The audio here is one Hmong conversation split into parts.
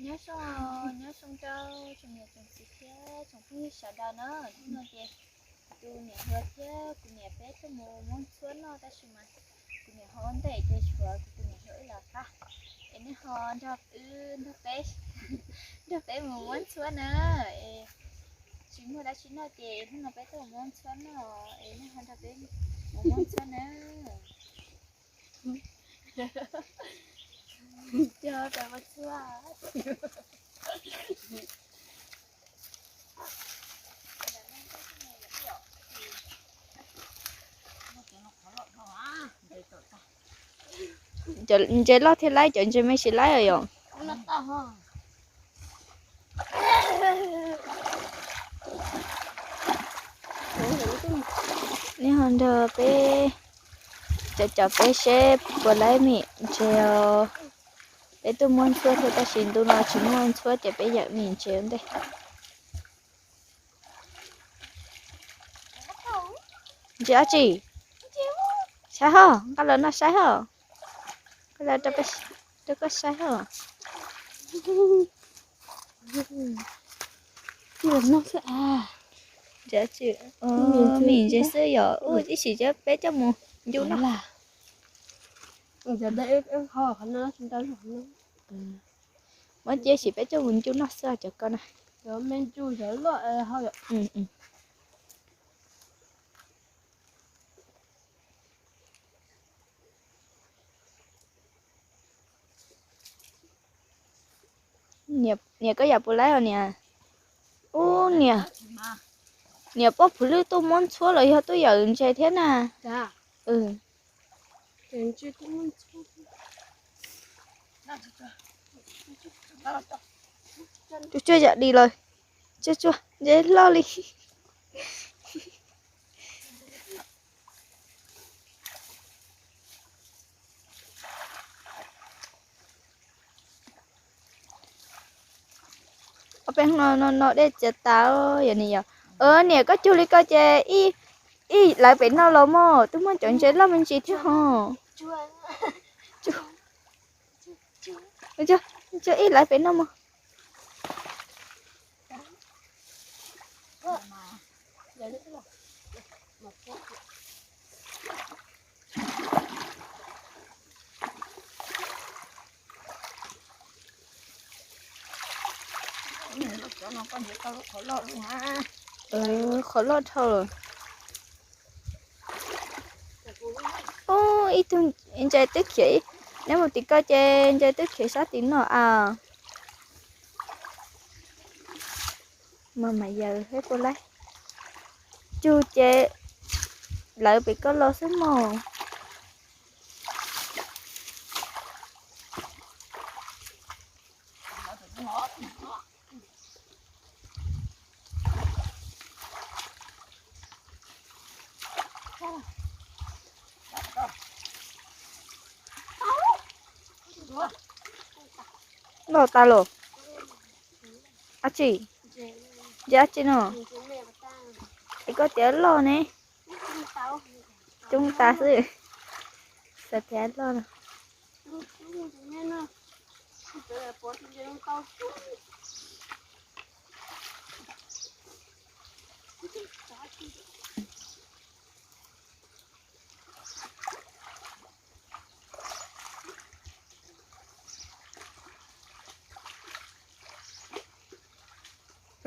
Nyob zoo, nyob zoo rau tsoom niam tsoom txiv thiab tsoom phooj ywg sawv daws na. Hnub no ces kuv tus niam hluas thiab kuv niam peb tuaj mus muab ntxhuab noj tab sis mas kuv niam ho ua ntej ces tshuav kuv tus niam hluas wb los pab. Es nej ho nrog wb, nrog peb, nrog peb mus muab ntxhuab na. Es tsis muaj dab tsi noj ces hnub no peb tuaj mus muab ntxhuab noj, es nej ho nrog peb mus muab ntxhuab na. Coj peb muab ntxhuab. Cov ntses loj thiaj laib, cov ntses me tsis laib os yom. Nej ho nrog peb cov, cov peb seb puas laib me ntses os. Peb tuaj muab ntxhuab thiab tab sis ntu no tsis muaj ntxhuab ces peb yawm me ntses ua ntej. Ntses dab tsi? Saib hos, nqa los no saib hos. Nqa los rau koj saib hos. Ntses dab tsi? Me ntses xwb yom. Ub, ib sim peb coj mus ncu noj. Muab cia ib sim peb coj mus ncu noj xwb cov ko na. Niam, koj yam puas laib os niam? Ub niam, niam poj puv lwj tuaj muab ntxhuab los yog tuaj yawm ntses thiab na? Tsuag tsuag yam dis lawm, tsuag tsuag ntses loj li. Ob peb hnub no no dej txias tas yom niam yom. Niam koj cug li ko ces ib, ib lawv pem no los mog, twb muaj cov ntses loj me ntsis thiab hos. Cug ib lawv pem no mog. Qhov loj dhau lawm. Ub, ib tug ntses twb khiav, neb mus tim ko ces ntses twb khiav sab tim no as. Mas mas yawm peb puas laib. Cug ces lawv pem ko los xwb mog. Loj tas los. Ab tsi, ntses ab tsi no? Es koj tias loj ne. Coob tas xwb. Xav tias loj no.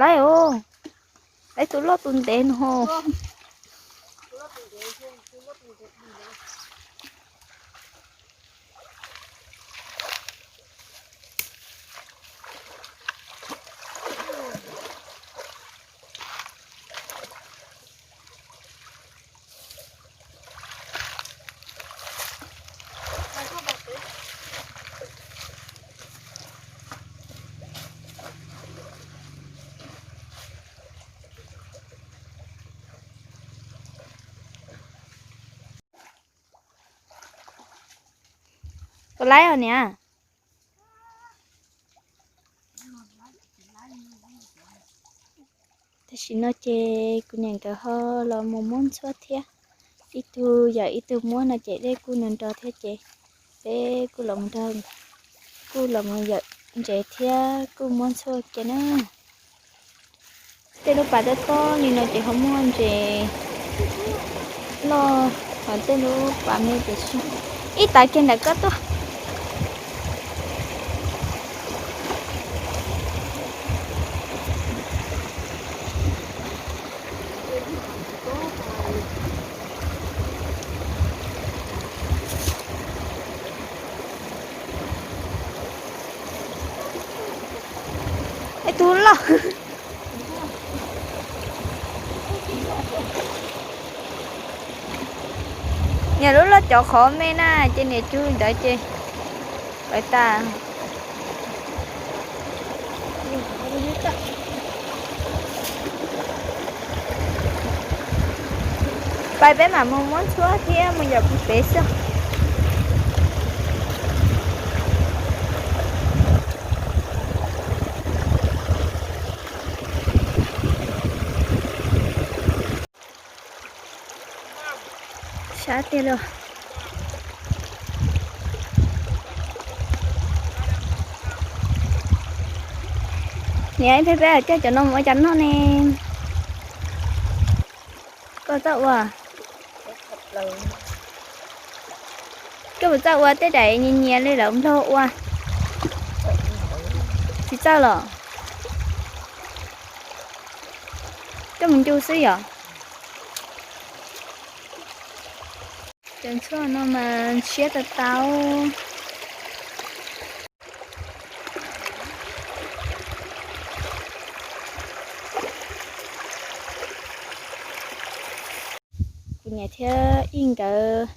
Laib os, laib tus loj tus ntev no. Puas laib os niam? Tam sim no ces kuv niam nkawd ho los mus muab ntxhuab thiab. Ib tug yawm ib tug muab no ces dej kuj nrog nrog thiab ces peb kuj los, kuj los mus yawm Ntses thiab kuj muab ntxhua kiag na. Tej lub pas tob tob li no ces ho muaj ntses loj, ho tej lub pas me ces tsis. Ib tav kiag ntawm koj tuaj. Ib tug loj. Niam lub loj cov qhov me na ces niam cug ntawd ces pais tas. Pais peb mam mus muab ntxhuab thiab mus yos pem xwb. Sab tiag lauj. Niam, peb peb coj cov no mus ua cas noj ne? Koj txawj ua, koj puas txawj ua tej daim nyias nyias li lawv nplog ua? Tsis txawj los? Koj mus ncu xwb yom. Cov ntxhuab no mas siab tau tau. Kuv niam thiab ib nkawd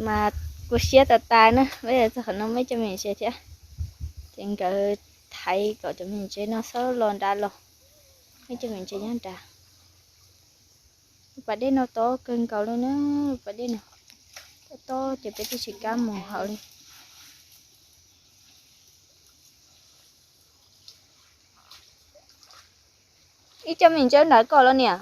mas kuv siab tas tas na, peb txog qhov no muaj ib co me ntses thiab, ces nkawd thaiv kom cov me ntses no txhob los nrad los, muaj ib co me ntses nyob nrad. Pas dej no tob kawg nkaus li na, pas dej no tob tob ces peb twb tsis kam mus hauv li. Ib co me ntses nrad koj los niam.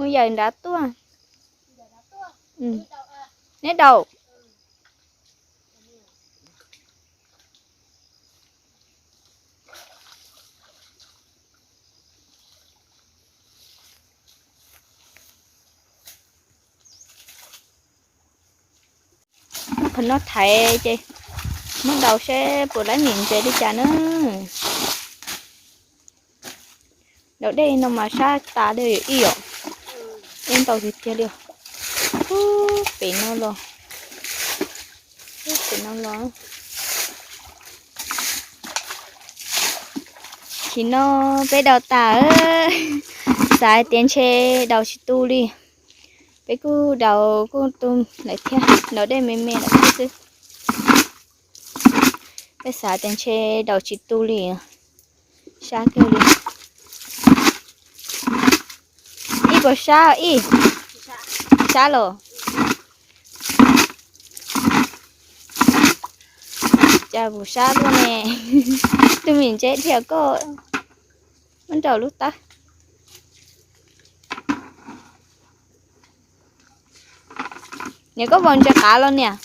Mus yawm nrad tuaj. Neb daus. Qhov no thaiv ces muab daus seb puas laib me ntses li cas na. Daus dej no mas sab tas li ib yom. Ib ntau tiag tiag li. Ub, pem no los, ub, pem no los. Tsis no peb daus tas, xav hais tias ntshe daus tsis tu li. Peb kuj daus kuj tu lawm thiab, daus dej me me lawm thiab xwb. Peb xav tias ntshe daus tsis tu li, sab kawg li. Ib puas sab ib, sab los. Cas puas sab luaj ne. Tus me ntses dhia koj muab nraum lub tawb. Niam, koj pom ntses qav los niam?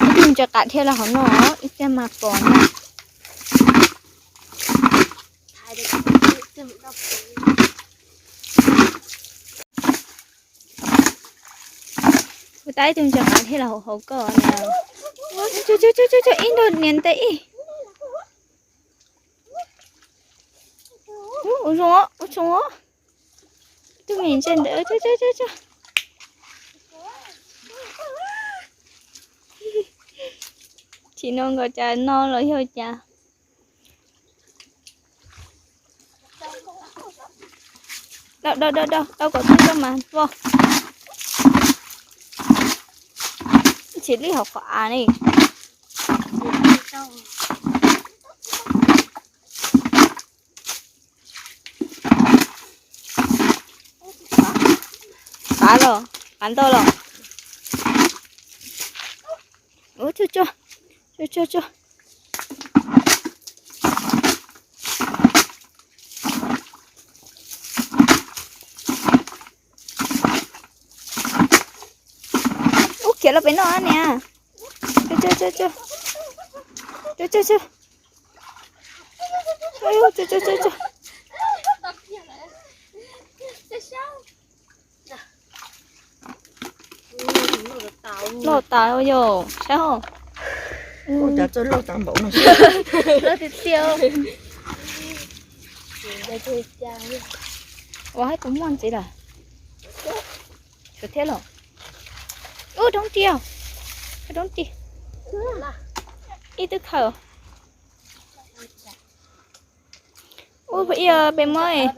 Ib tug ntses qav dhia los hauv no, ib txhia mas pom na. Kuv tab ib tug ntses qav dhia los hauv koj. Ib ntug niam ntes ib. Ua zoo, ua zoo. Tus me ntses ntawd. Tsis no nkaus cas no los yog cas. Dau, dau, dau, dau, dau kom txhob tso mas voj. Cia li hauv qhov av ne. Qav los, qav ntau los. Ub, tsuag tsuag, tsuag tsuag tsuag. Ub, khiav los pem no niam. Tsuag tsuag tsuag. Tsuag tsuag tsuag. Tsuag tsuag tsuag tsuag. Loj tas yog saib os. Cov txoj loj tas npaum no. Loj tiag tiag. Ua haib kuv muaj ntxiv lawm. Sawv thiab los. Ub, roob ris, roob ris. Ib tug khaws. Ub, peb muab,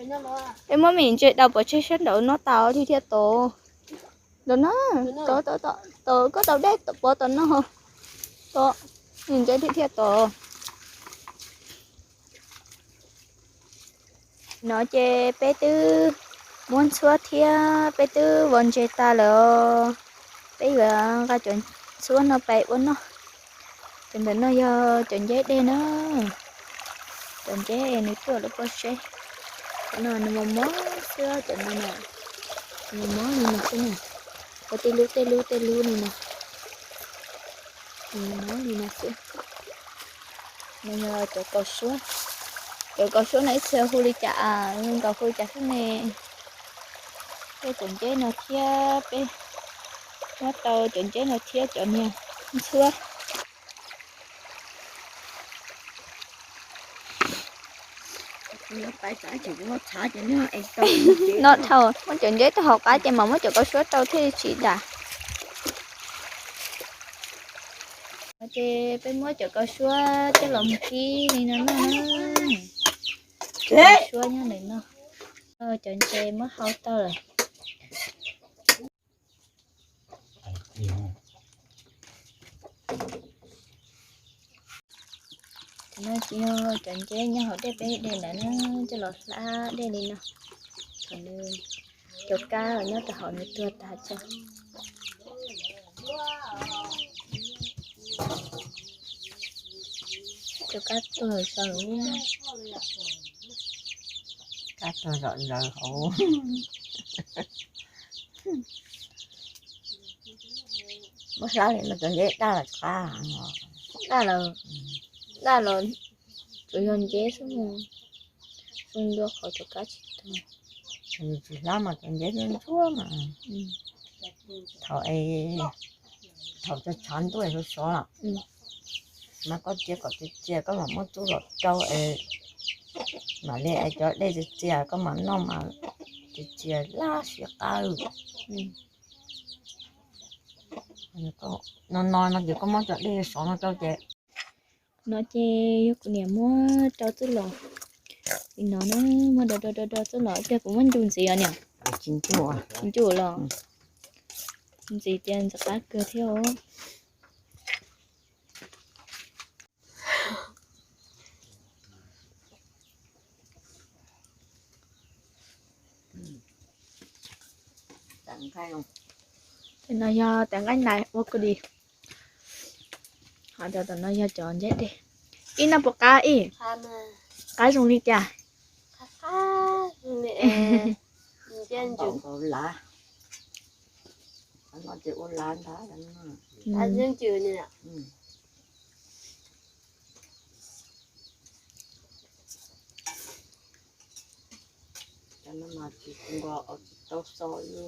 peb muab me ntses daus pov tseg sab nraud no tas thiaj thiaj tod. Ntawm no, tod, tod, tod, koj tau dej pov tom no. Tod, me ntses thiaj thiaj tod. No ces peb twb muab ntxhuab thiab peb twb vov ntses tas lawm os. Peb yuav nqa cov ntxhuab no pais ua noj. Cov ntawm no yog cov nceb dej na. Cov nceb nws tuaj lawm pob zeb. Cov no nws mos mos xwb, cov no na, nws mos li no xwb na. Ua tej lub tej lub tej lub li no. Nws mos li no xwb. No yog cov kaus suab. Cov kaus suab no ib txhia hu li cas, nkaus hu li cas xwb ne. Peb cov nceb no thiab peb muab tau cov nceb no thiab cov niag ntxhuab. No dhau, muab cov nceb rau hauv qab ces mam muab cov kaus suab rau thiaj tsis dam. Ces peb muab cov kaus suab coj los mus kib li no noj na. Cov kaus suab nyob ntawm no. Cov ntses muab hau tau lawm. Thaum no ces yog cov nceb nyob hauv dej peb de ntawd na, coj los hlab dej li no. Thaum nws cov kab nyob rau hauv nws tuag tas tso. Cov kab tuag tso lawm. Kab tuag zom zaws hauv. Muab hlab li no cov nceb daj los tsis qab. Daj los, daj los tsuas yog nceb xwb, zoo dua qhov cov kab tsis tuag. Tsis hlab mas cov nceb ntsuab mas. Thaum, thaum tshav ntuj sov sov, mas koj cia kom txias txias koj mam muab txuj los rau es mam li es cov dej txias txias koj mam noj mas txias txias laj siab qab. No no no ces koj muab cov dej sov no rau ces. No ces yog kuv niam muab rau txuj los li no na, muab do do do do txuj los tiag, kuv muab ncu ntxiv os niam. Ncu los ntxiv tias ntxim qab kawg thiab os. Tes no yog tes nqaij nais ua kuv di. Ho cov tom no yog cov nceb dej. Ib no puas qab ib? Qab zoo li cas? Cov no mas tsis nko, tsis tau xo li.